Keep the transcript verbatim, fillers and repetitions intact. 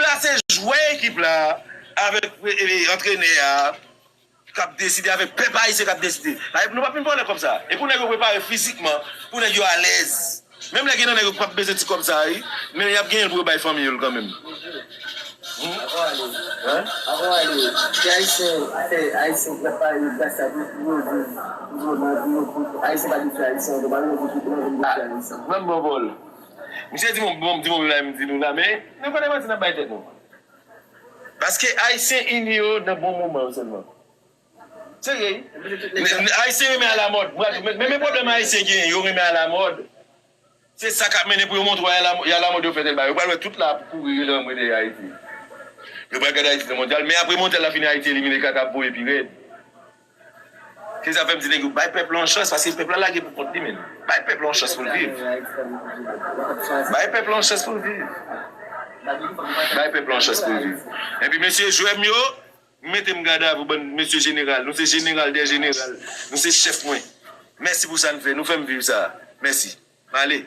Pèp la se jwè ekip la avèk e, e, antrenè a k ap deside, avèk pèp ayisyen k ap deside. Ayè, nou p ap vin vòlè kòb sa. E pou nèg yo prepare fizikman, pou nèg yo alèz. Menm lè gen nan nèg yo k p ap bezwen ti kòb sa, wi, men y ap genyen l pou yo bay fanmi yo l kanmenm. Avan ale, avan ale, se ayisyen, se ayisyen k ap pale gras sa pou yo viv, pou yo manti yo, pou ayisyen pa detwi ayisyen ankò, pa yo viv pou yo vin detwi ayisyen. Ban m bon vòl. Misye di bon, bon, di bon bagay m di nou la, men nou pa nan manti n ap bay tèt nou. Paske ayisyen ini yo nan bon moman yo sèlman. Serye, wi. Ayisyen renmen alamòd. Men, men pwoblèm ayisyen genyen, yo renmen alamòd. Se sa k ap mennen pou yo montre w y alamòd yo fè tèl bagay. Yo pral wè tout la ap kouri yo nan mwen dèyè Ayiti. Yo pral gade Ayiti nan mondyal, men apre mondyal la fini Ayiti elimine kaka ap voye pi rèd. Se sa fè m di nèg yo bay pèp la yon chans, paske pèp la lage pou kont li menm. Bay pèp la yon chans pou l viv. Bay pèp la yon chans pou l viv. Bay pèp la yon chans pou l viv. Epi mesye jwè m yo, m mete m gade avè w bann mesye jeneral. Nou se jeneral dè jeneral. Nou se chèf mwen. Mèsi pou sa n fè. Nou fè m viv sa. Mèsi. M ale.